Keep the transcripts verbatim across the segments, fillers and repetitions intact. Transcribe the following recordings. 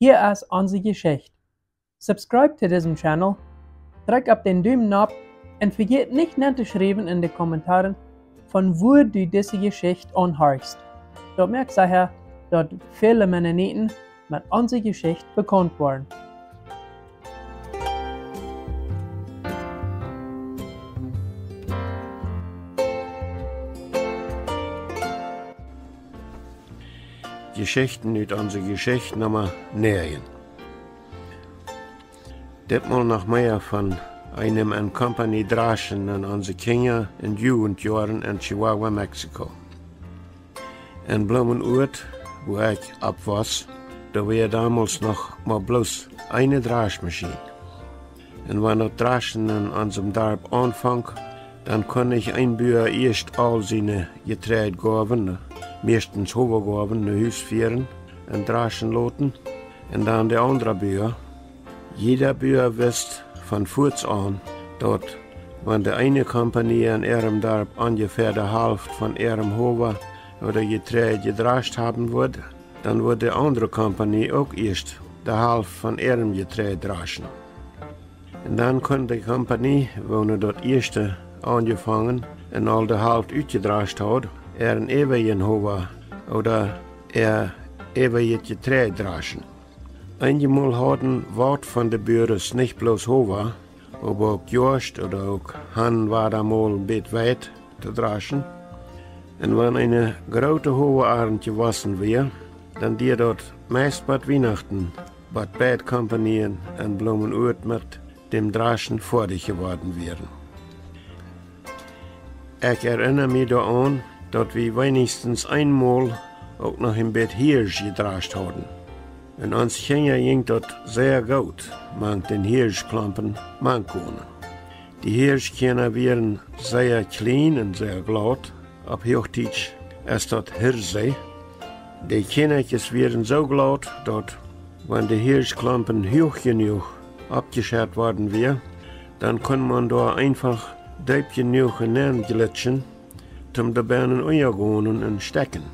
Hia es onse Jeschicht. Subscribe to disen Channel, drekj opp dän Dumen nopp un vejät nich nen to schriewen en de Kommentaren, von wua du dise Jeschicht aunhorchst. Daut moakt secha, daut väle Mennoniten met onse Jeschicht bekaunt woaren. Jeschichten ut onse Jeschicht Numma näajen. Ditmol noch mea von eenem en Kompanie Draschen en onse Kjinja- un Jugendjoaren en Chihuahua, Mexiko. En Bloomenuat, wua ekj oppwoss, doa wia domols noch mau bloos eene Draschmaschien. Un wan daut Draschen en onsem Darp aunfonk, dan kunn nich een Bua ieescht aul siene Jetreidgoawen, mieeschtens Howagoawen, no Hus fieren un draschen loten, un dan de aundra Bua. Jieda Bua wist von fuaz aun, daut, wan de eene Kompanie en äarem Darp onjefäa de Halft von äarem Howa ooda Jetreid jedrascht haben wudd, dan wudd de aundre Kompanie uk ieescht de Halft von äarem Jetreid draschen. Un dan kunn de Kompanie, woone daut ieeschte aunjefongen un aul de Halft utjedrascht haud, äaren äwajen Howa ooda äa äwajet Jetreid draschen. Eenjemol hauden waut von de Buaren nich bloos Howa, oba uk Joascht ooda uk han wada mol een bät Weit to draschen. Un wan eene groote Howaarnt jewossen wia, dan dieed daut meist bat Wienachten, bat beid Kompanien en Bloomenuat met däm Draschen foadich jeworden wieren. Ekj erinna mie doaraun, daut wie weenichstens eenmol uk noch een bät Hiasch jedrascht hauden. Un ons Kjinja jinkj daut sea goot, mank dän Hiaschklompen mank gonen. De Hiaschkjana wieren sea kjlien un sea glaut, opp Huachdietsch es daut Hirse. De Kjanakjes wieren soo glaut, daut, wan de Hiaschklompen huach jenuach oppjeschett worden wia, dan kunn maun doa eenfach deep jenuach nenjlitschen, toom doa bennen unjagonen un stekjen,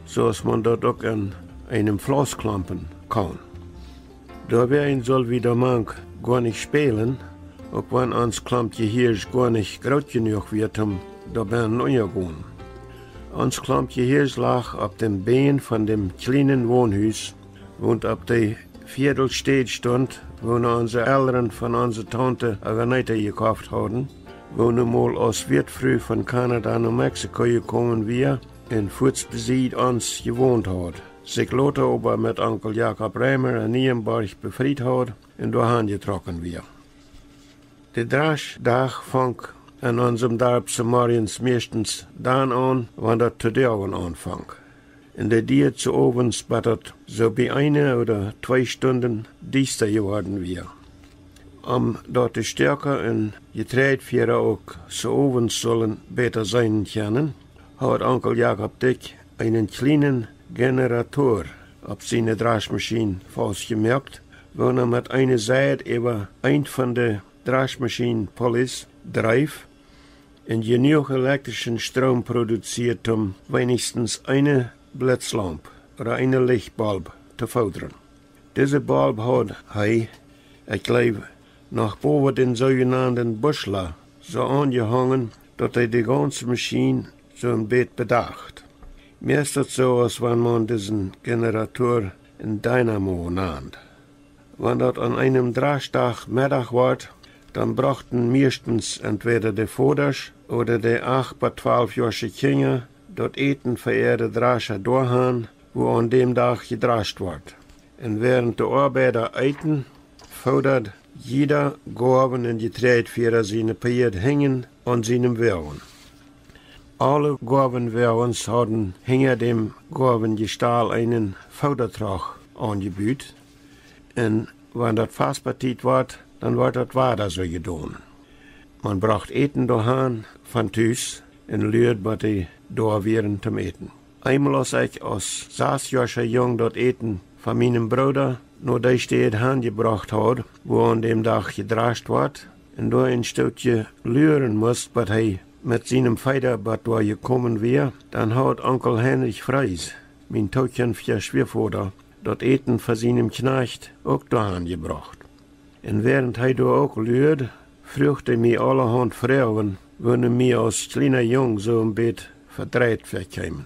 soo aus maun daut uk en eenem Flausklompen kaun. Doawäajen sull wie doa mank goanich spälen, uk wan ons Klompkje Hiasch goanich groot jenuach wia toom doa bennen unjagonen. Ons Klompkje Hiasch lach opp däm Bän von däm kjlienen Wonhus, waut opp de Viedelstäd stunt, woone onse Elren von onse Taunte Aganeta jekoft hauden, woone mol aus Wätfru von Kanada no Mexiko jekomen wia un fuaz besied ons jewont haud, sikj lota oba met Onkel Jakob Reimer en Nienborg befriet haud un doahan jetrocken wia. De Draschdach fonk en onsem Darp zemorjes mieeschtens dan aun, wan daut to doagen aunfonk. Un dee dieed soo owens, bat daut soo bie eene ooda twee Stunden diesta jeworden wia. Om daut de Stoaka un Jetreidfiera uk soo owens sullen bäta seenen kjennen, haud Onkel Jakob Dikj eenen kjlienen Generator opp siene Draschmaschien faustjemoakt, woona met eene Seid äwa eent von de Draschmaschien-Pulleys dreef un jenuach elektrischen Stroom produzieed, om weenichstens eene Blitzlaump ooda eene Lichtbulb to foodren. Dise Bulb haud hee, ekj jleew, noch bowa dän soojenanden Buschla soo aunjehongen, daut hee de gaunze Maschien soo een bät bedacht. Mie es daut soo, aus wan maun disen Generator een Dynamo nand. Wan daut aun eenem Draschdach Meddach wort, dan brochten mieeschtens entwäda de Vodasch ooda de acht bat twalf Joasche Kjinja daut Äten fa äare Drascha doahan, wua aun däm Dach jedrascht wort. Un wäarent de Oabeida eeten, foodad jieda Goawen- un Jetreidfiera siene Pieed hinjen aun sienem Woagen. Aule Goawenwoagens hauden hinja däm Goawenjestal eenen Foodatroch aunjebut, un wan daut Vaspatiet wort, dan wort daut wada soo jedonen. Maun brocht Äten doahan von Tus un luad, bat dee doa wieren toom Äten. Eemol, aus ekj aus sasjoascha Jung daut Äten von mienem Brooda no dee Städ hanjebrocht haud, wua aun däm Dach jedrascht wort, un doa een Stootje luaren must, bat hee met sienem Feeda bat doa jekomen wia, dan haud Onkel Heinrich Frees, mien tookjinftja Schwiavoda, daut Äten fa sienem Kjnajcht uk doahan jebrocht. Un wäarent hee doa uk luad, fruach hee mie aulahaunt Froagen, waut mie aus kjliena Jung soo een bät vedreit väakjeemen.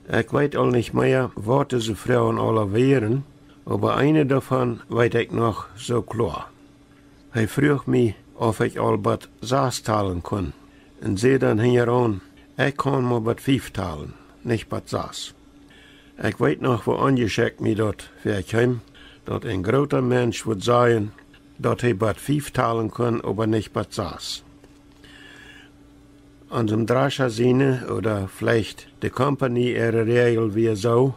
Ekj weet aul nich mea, waut dise Froagen aula wieren, oba eene doavon weet ekj noch soo kloa. Hee fruach mie, auf ekj aul bat sas talen kunn, un säd dan hinjaraun: "Ekj kaun mau bat fief talen, nich bat sas." Ekj weet noch, woo onjeschekjt mie daut väakjeem, daut een groota Mensch wudd sajen, daut hee bat fief talen kunn, oba nich bat sas. Onsem Drascha siene, ooda veleicht de Kompanie äare Räajel wia soo,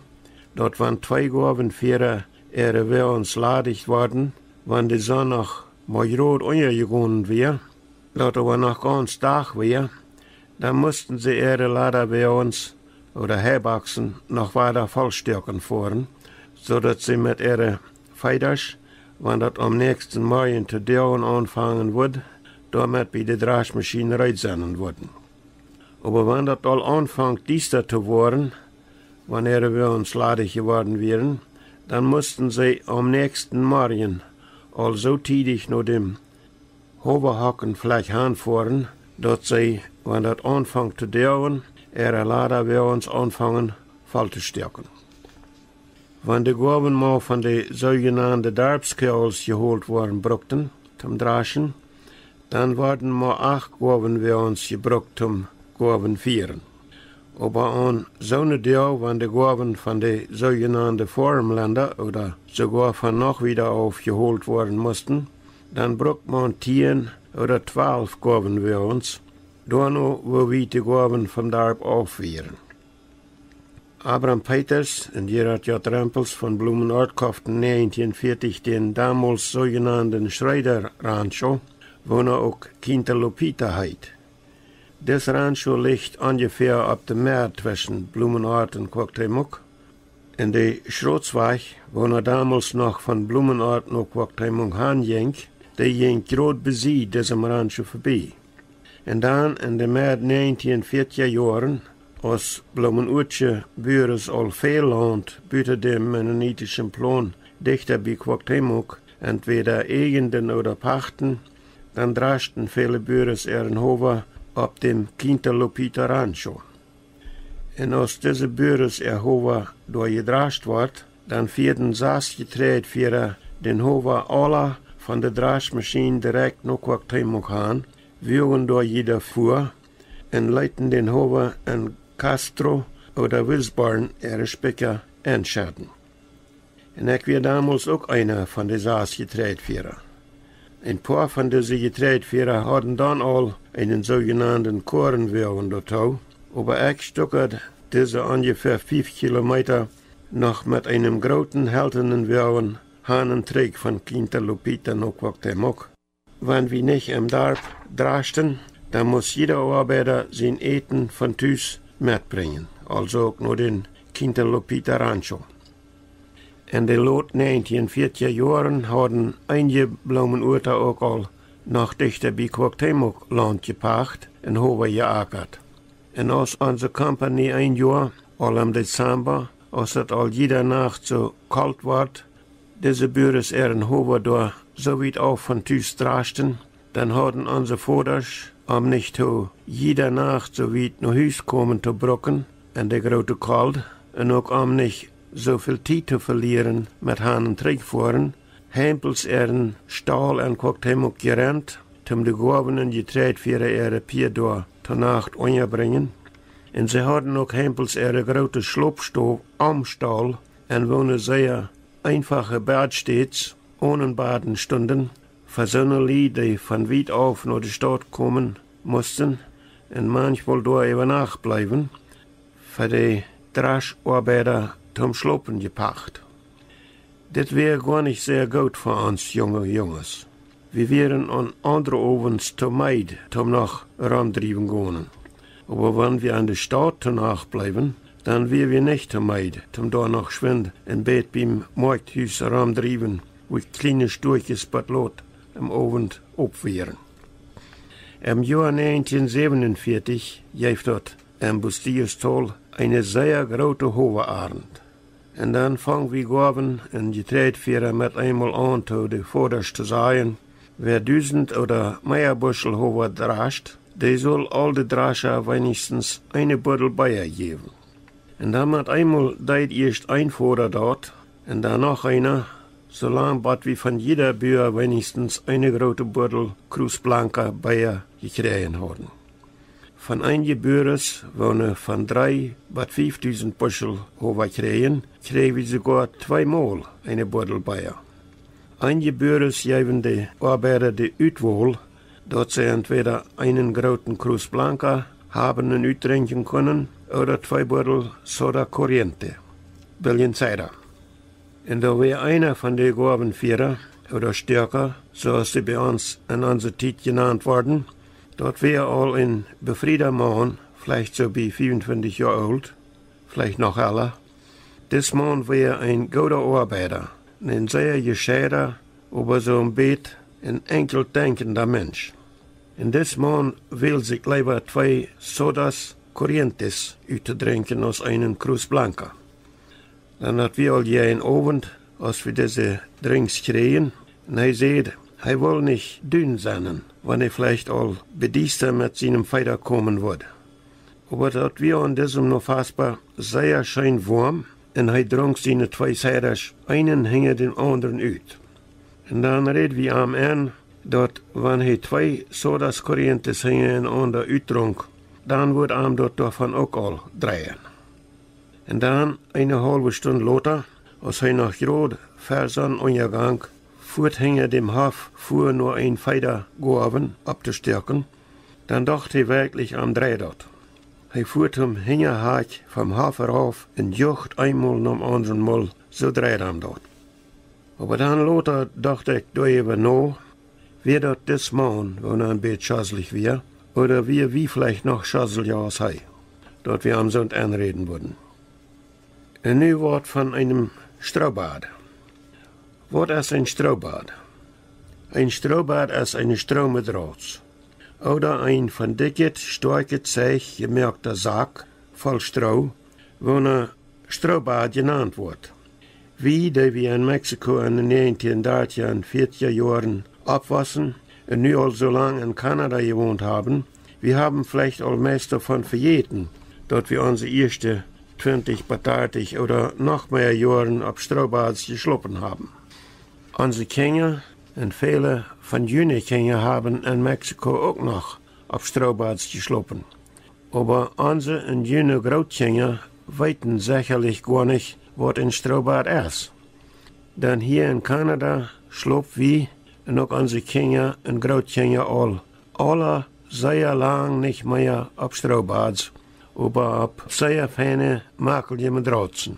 daut wan twee Goawenfiera äare Woages ladich worden, wan de Sonn noch mau jrod unjajegonen wia, daut oba noch gaunz Dach wia, dan musten see äare Ladawoages ooda Heiboksen noch wieda vollstoaken foaren, soo daut see met äare Feedasch, wan daut aum näakjsten Morjen to doagen aunfangen wudd, doamet bie de Draschmaschien reed sennen wudden. Oba wan daut aul aunfunk diesta to woaren, wan äare Woages ladich jeworden wieren, dan musten see aum näakjsten Morjen aul soo tiedich no däm Howahocken veleicht hanfoaren, daut see, wan daut aunfunk to doagen, äare Ladawoages aunfungen voll to stoaken. Wan de Goawen mau von de soojenande Darpskjoagels jeholt woaren brukten, toom Draschen, dan worden mau acht Goawenwoages jebrukt toom Goawenfieren. Oba aun soone Doag, wan de Goawen von de soojenande Foarmlenda ooda soogoa von noch wieda auf jeholt woaren musten, dan brukt maun tieen ooda twalf Goawenwoages, doano woo wiet de Goawen vom Darp auf wieren. Abram Peters un Gerhard J. Rempels von Blumenort koften näajentieen vieetich dän domols soojenanden Schrader Rancho, woona uk Quinta Lupita heet. Dis Rancho licht onjefäa opp de Med tweschen Blumenort un Cuauhtémoc. Un de Schrotswajch, woona domols noch von Blumenort no Cuauhtémoc han jinkj, dee jinkj jrod besied disem Rancho vebie. Un dan en de Med näajentieen vieetja Joaren, aus Blumenortsche Buares aul väl Launt buta däm mennonitischen Plon dichta bie Cuauhtémoc entwäda äjenden ooda pachten, dan draschten väle Buares äaren Howa opp däm Quinta Lupita Rancho. Un aus dise Buares äa Howa doa jedrascht wort, dan fieeden sas Jetreidfiera dän Howa aula von de Draschmaschien direkt no Cuauhtémoc han, woagen doa jieda fua, un leeten dän Howa en Castro ooda Wisborn äare Spikja enschedden. Un ekj wia domols uk eena von de sas Jetreidfiera. Een poa von dise Jetreidfiera hauden dan aul eenen soojenanden Koarenwoagen doatoo, oba ekj stuckad dise onjefäa fief Kilometa noch met eenem grooten heltenen Woagen han un trigj von Quinta Lupita no Cuauhtémoc. Wan wie nich em Darp draschten, dan must jieda Oabeida sien Äten von Tus metbrinjen, aulsoo uk no dän Quinta Lupita Rancho. En de lot näajentieen vieetja Joaren hauden eenje Blumenorta uk aul noch dichta bie Cuauhtémoc Launt jepacht un Howa jeakat. Un aus onse Kompanie een Joa, aul em Dezamba, aus daut aul jieda Nacht soo kolt wort, dise Buares äaren Howa doa soo wiet auf von Tus draschten, dan hauden onse Vodasch, om nich too jieda Nacht soo wiet no Hus komen to bruken en de groote Kold, un uk om nich soo väl Tiet to velieren met han un trigj foaren, Hempels äaren Staul en Cuauhtémoc jerent, toom de Goawen un Jetreidfiera äare Pieed doa to Nacht unjabrinjen. Un see hauden uk Hempels äare groote Schlopstow aum Staul, en woone sea eenfache Badstäds onen Baden stunden, fa soone Lied, dee von wiet auf no de Staut komen musten un manchmol doa äwa Nacht bleewen, fa de Draschoabeida toom Schlopen jepacht. Dit wia goa nich sea goot fa ons junge Junges. Wie wieren aun aundre Owents too meed toom noch romdriewen gonen. Oba wan wie en de Staut too Nacht bleewen, dan wia wie nich too meed toom doa noch schwind een bät biem Moakjthus romdriewen, wua kjliene Stuakjes bat lot em Owent op wieren. Em Joa näajentieen säwenunvieetich jeef daut em Bustillos-Tol eene sea groote Howaarnt. Un dan fong wie Goawen un Jetreidfiera met eemol aun to de Vodasch to sajen: Wäa dusent ooda mea Buschel Howa drascht, dee sull aul de Drascha weinichstens eene Buddel Bea jäwen. Un dan met eemol deed ieescht een Voda daut, un dan noch eena, soo lang bot wie von jieda Bua weinichstens eene groote Buddel Cruz Blanca Bea jekjräajen hauden. Von eenje Buares, woone von dree bot fiefdusent Buschel Howa kjräajen, kjrieejen wie soogoa tweemol eene Buddel Bea. Eenje Buares jeewen de Oabeida de Utwol, daut see entwäda eenen grooten Cruz Blanca haben un utdrinkjen kunnen, ooda twee Buddel Soda Corriente, billjen Cider. Un doa wia eena von de Goawenfiera, ooda Stoaka, soo aus see bie ons en onse Tiet jenant worden, daut wia aul een befrieda Maun, veleicht soo bie fiefuntwintich Joa oolt, veleicht noch ella. Dis Maun wia een gooda Oabeida, een sea jescheida, oba soo een bät een enkjelt denkjenda Mensch. Un dis Maun wäld sikj leewa twee Sodas Corrientes uttodrinkjen aus eenen Cruz Blanca. Dan haud wie aul jäajen Owent, aus wie dise Drinks kjrieejen, un hee säd, hee wull nich dun sennen, wan hee veleicht aul bediesta met sienem Feeda komen wudd. Oba daut wia aun disem Nofaspa sea scheen woam, un hee drunk siene twee Cidasch eenen hinja dän aundren ut. Un dan räd wie am en, daut wan hee twee Sodas Corrientes hinjarenaunda utdrunk, dan wudd am daut doavon uk aul dreien. Un dan, eene haulwe Stund lota, aus hee noch jrod ver Sonnenunjagank fuat hinja däm Hoff fua no een Feeda Goawen opptostoaken, dan docht hee werkjlich, am dreid daut. Hee fuat tom Hinjahakj vom Hoff rauf un jucht eenmol nom aundren Mol, soo dreid am daut. Oba dan lota docht ekj doaräwa no, wia daut dis Maun, woona een bät schoslich wia, ooda wia wie veleicht noch schoslja aus hee, daut wie am soont enräden wudden. Un nu waut von eenem Stroobad. Waut es een Stroobad? Een Stroobad es eene Stroomatrats, ooda een von dikjet, stoakjet Zeich jemoakta Sak voll Stroo, woona Stroobad jenant woat. Wie, dee wie en Mexiko en de näajentieen dartja un fiatja Joaren oppwossen un nu aul soo lang en Kanada jewont haben, wie haben veleicht aul meist doavon vejäten, daut wie onse ieeschte twintich bot dartich ooda noch mea Joaren opp Stroobads jeschlopen haben. Onse Kjinja un väle von june Kjinja haben en Mexiko uk noch opp Stroobads jeschlopen. Oba onse un june Grootkjinja weeten sechalich goanich, waut een Stroobad es. Dan hia en Kanada schlop wie un uk onse Kjinja un Grootkjinja aul, aula sea lang nich mea opp Stroobads, oba opp sea feine, makelje Matratzen.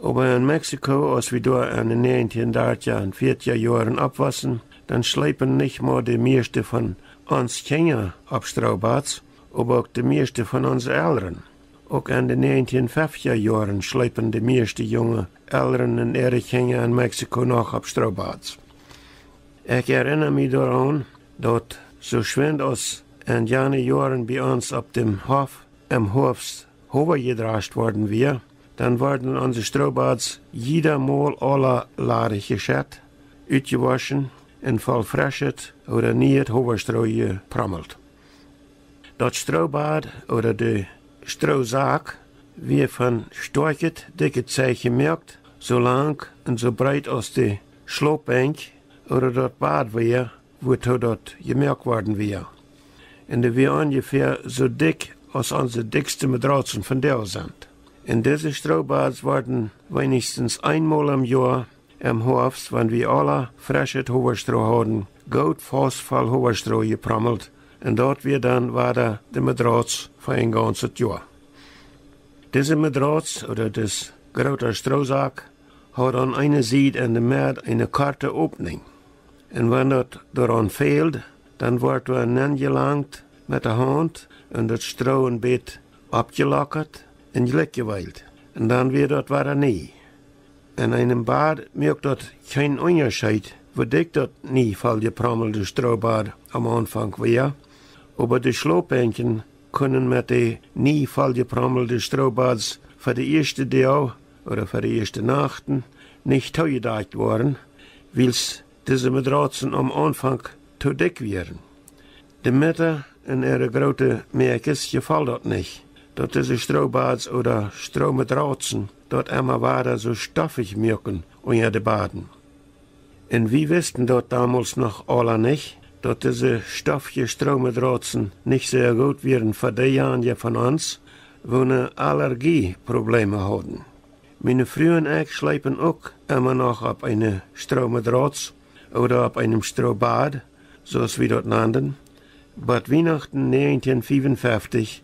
Oba en Mexiko, aus wie doa en de näajentieen dartja un fiatja Joaren oppwossen, dan schleepen nich mau de mieeschte von ons Kjinja opp Stroobads, oba uk de mieeschte von onse Elren. Uk en de näajentieen feftja Joaren schleepen de mieeschte junge Elren un äare Kjinja en Mexiko noch opp Stroobads. Ekj erinna mie doaraun, daut soo schwind aus en jane Joaren bie ons opp däm Hoff em Hoafst Howa jedrascht worden wia, dan worden onse Stroobads jieda Mol aula ladich jeschett, utjewoschen un voll freschet ooda nieet Howastroo jeprommelt. Daut Stroobad ooda de Stroosak wia von stoakjet, dikjet Zeich jemoakt, soo lang un soo breet aus de Schlopbenkj ooda daut Bad wia, wuatoo daut jemoakt worden wia. Un dee wia onjefäa soo dikj aus onse dikjste Matratzen vondoag sent. Un dise Stroobads worden weinichstens eenmol em Joa em Hoafst, wan wie aula freschet Howastroo hauden, goot faust voll Howastroo jeprommelt, un daut wia dan wada de Matrats fa een gaunzet Joa. Dise Matrats ooda dis groota Stroosak haud aun eene Sied en de Med eene korte Opninj. Un wan daut doaraun fäld, dan wort doa nenjelangt met de Haunt un daut Stroo een bät oppjelokat un jlikj jeweelt. Un dan wia daut wada nie. En eenem Bad moakt daut kjeen Unjascheet, woo dikj daut nie volljeprommelde Stroobad aum Aunfank wia, oba de Schlopbenkjen kunnen met de nie volljeprommelde Stroobads fa de ieeschte Doag ooda fa de ieeschte Nachten nich toojedakjt woaren, wiels dise Matrautsen aum Aunfank too dikj wieren. De Mutta un äare groote Mäakjes jefoll daut nich, daut dise Stroobads ooda Stroomatrautsen daut emma wada soo stoffich muaken unja de Baden. Un wie wisten daut domols noch aula nich, daut dise stoffje Stroomatrautsen nich sea goot wieren fa deejanje von ons, woone Allergieprobleme hauden. Miene Fru un ekj schleepen uk emma noch opp eene Stroomatrauts ooda opp eenem Stroobad, soo aus wie daut nanden, bat Wienachten näajentieen fiewunfeftich,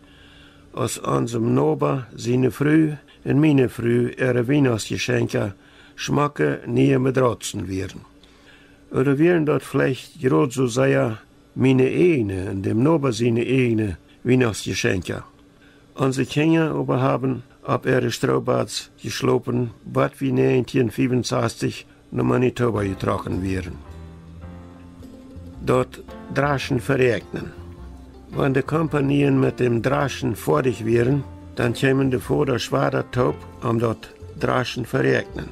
aus onsem Noba siene Fru un miene Fru äare Wienachtsjeschenkja schmocke niee Matrautsen wieren. Ooda wieren daut veleicht jrod soo sea miene ieejne un däm Noba siene ieejne Wienachtsjeschenkja? Onse Kjinja oba haben opp äare Stroobads jeschlopen, bat wie näajentieen fiewunsastich no Manitoba jetrocken wieren. Daut Draschen veräakjnen. Wan de Kompanien met däm Draschen foadich wieren, dan kjeemen de Vodasch wada toop om daut Draschen veräakjnen.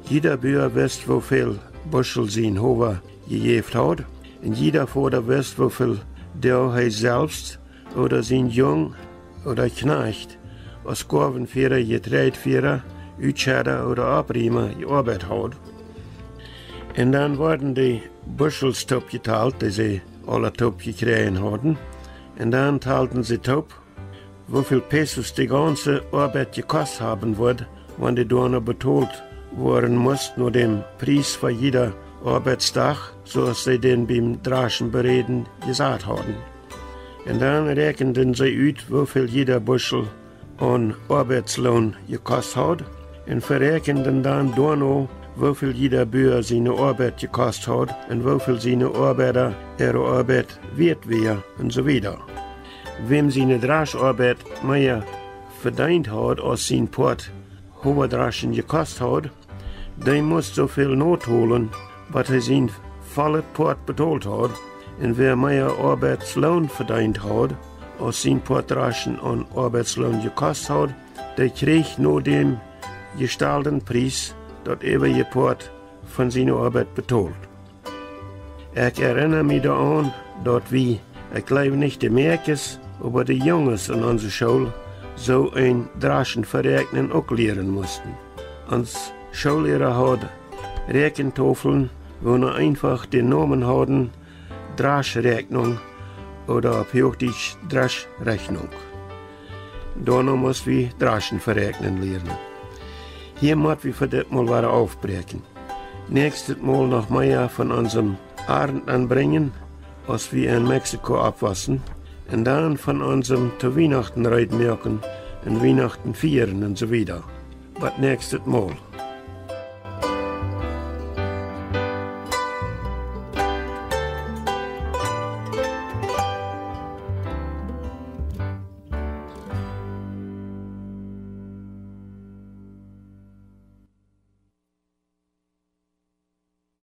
Jieda Bua wist, woo väl Buschel sien Howa jejäft haud, un jieda Voda wist, woo väl Doag hee selfst ooda sien Jung ooda Kjnajcht aus Goawenfiera, Jetreidfiera, Utschedda ooda Oppriema jeoabeit haud. Un dan worden de Buschels toop jetalt, dee see aula toop jekjräajen hauden, un dan talden see toop, woo väl Pesos de gaunze Oabeit jekost haben wudd, wan dee doano betolt woaren must no däm Pries fa jieda Oabeitsdach, soo aus see dän biem Draschen beräden jesat hauden. Un dan räakjenden see ut, woo väl jieda Buschel aun Oabeitsloon jekost haud, un veräakjenden dan doano, woo väl jieda Bua siene Oabeit jekost haud un woo väl siene Oabeida äare Oabeit wieet wia, un soo wieda. Wäm siene Draschoabeit mea vedeent haud aus sien Poat Howadraschen jekost haud, dee must soo väl notolen, bat hee sien vollet Poat betolt haud. Un wäa mea Oabeitsloon vedeent haud aus sien Poat Draschen aun Oabeitsloon jekost haud, dee kjrieech no däm jestalden Pries daut äwaje Poat von siene Oabeit betolt. Ekj erinna mie doaraun, daut wie, ekj jleew nich de Mäakjes, oba de Junges en onse School soo een Draschen veräakjnen uk lieren musten. Ons Schoolliera haud Räakjentofeln, wua eenfach de Nomen hauden Draschräakjnunk ooda opp Huachdietsch Dreschrechnung. Doano must wie Draschen veräakjnen lieren. Hia mott wie fa dit Mol wada aufbräakjen. Näakjstet Mol noch mea von onsem Arnt aunbrinjen, aus wie en Mexiko oppwossen, un dan von onsem to Wienachten reed moaken un Wienachten fieren un soo wieda. Bat näakjstet Mol.